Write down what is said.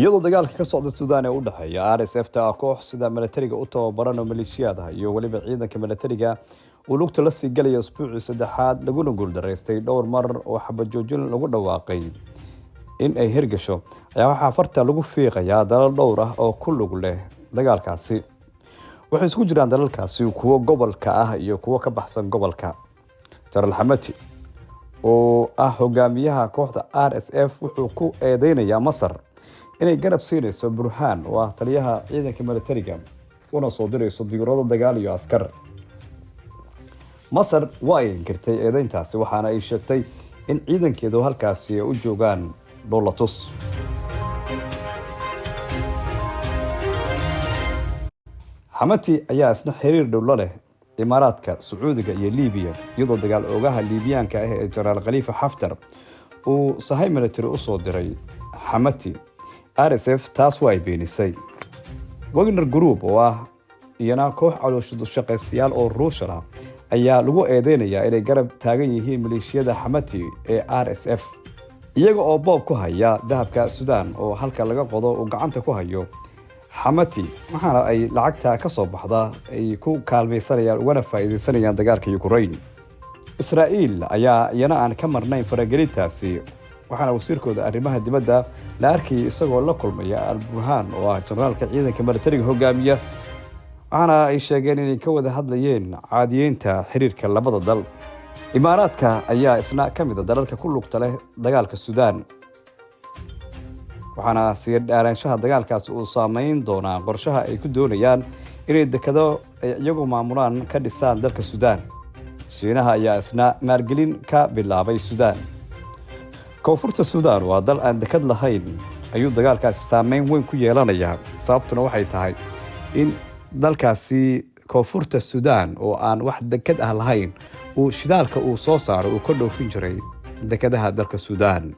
Iyadoo dagaalka ka socda Suudaan ee u dhexeeya RSF ta, koox sida milatariga u tababaran oo maleeshiyaad ah, iyo weliba ciidanka milatariga uu lugta la sii galaya usbuucii saddexaad, laguna guuldaraystay dhowr mar oo xabajoojin lagu dhawaaqay in ay hirgasho, ayaa waxaa farta lagu fiiqayaa dalal dhowr ah oo ku lug leh dagaalkaasi. Waxay isku jiraan dalalkaasi kuwo gobolka ah iyo kuwo ka baxsan gobolka. Jenaraal Xamati oo ah hogaamiyaha kooxda RSF wuxuu ku eedeynayaa Masar inay garab siinayso Burhaan, oo ah taliyaha ciidanka milatariga, una soo dirayso diyuurado dagaal iyo askar. Masar waa ay inkirtay eedeyntaasi, waxaana ay sheegtay in ciidankeedu halkaasi ay u joogaan dhoolatus. Xamati ayaa isna xiriir dhow la leh Imaaraadka, Sacuudiga iyo Liibiya, iyadoo dagaal oogaha Liibiyaanka ah ee Jenaraal Khaliifa Xaftar uu sahay military usoo diray Xamati. RSF taas waa ay beenisay. Wagner Group, oo ah iyana koox calooshaqaystayaal oo Ruushal ah, ayaa lagu eedeynayaa inay garab taagan yihiin maleeshiyada Xamati ee RSF, iyaga oo boob ku haya dahabka Suudaan oo halka laga qodo uu gacanta ku hayo Xamati, waxaana ay lacagta ka soo baxda ay ku kaalmaysanayaan ugana faa'iidaysanayaan dagaalka Ukraine. Israa'iil ayaa iyana aan ka marnayn faragelintaasi, waxaana wasiirkooda arrimaha dibadda la arkayay isagoo la kulmaya Al Burhaan, oo ah generaalka ciidanka milatariga hogaamiya, waxaana ay sheegeen inay ka wada hadlayeen caadiyeynta xiriirka labada dal. Imaaraadka ayaa isna ka mid ah dalalka ku lugta leh dagaalka Suudaan, waxaana sii dhaaraanshaha dagaalkaasi uu saameyn doonaa qorshaha ay ku doonayaan inay dekado ay iyagu maamulaan ka dhisaan dalka Suudaan. Shiinaha ayaa isna maalgelin ka bilaabay Suudaan. Koonfurta Suudaan waa dal aan dekad lahayn ayuu dagaalkaasi saameyn weyn ku yeelanayaa. Sababtuna waxay tahay in dalkaasi Koonfurta Suudaan oo aan wax dekad ah lahayn uu shidaalka uu soo saaro uu ka dhoofin jiray dekadaha dalka Suudaan.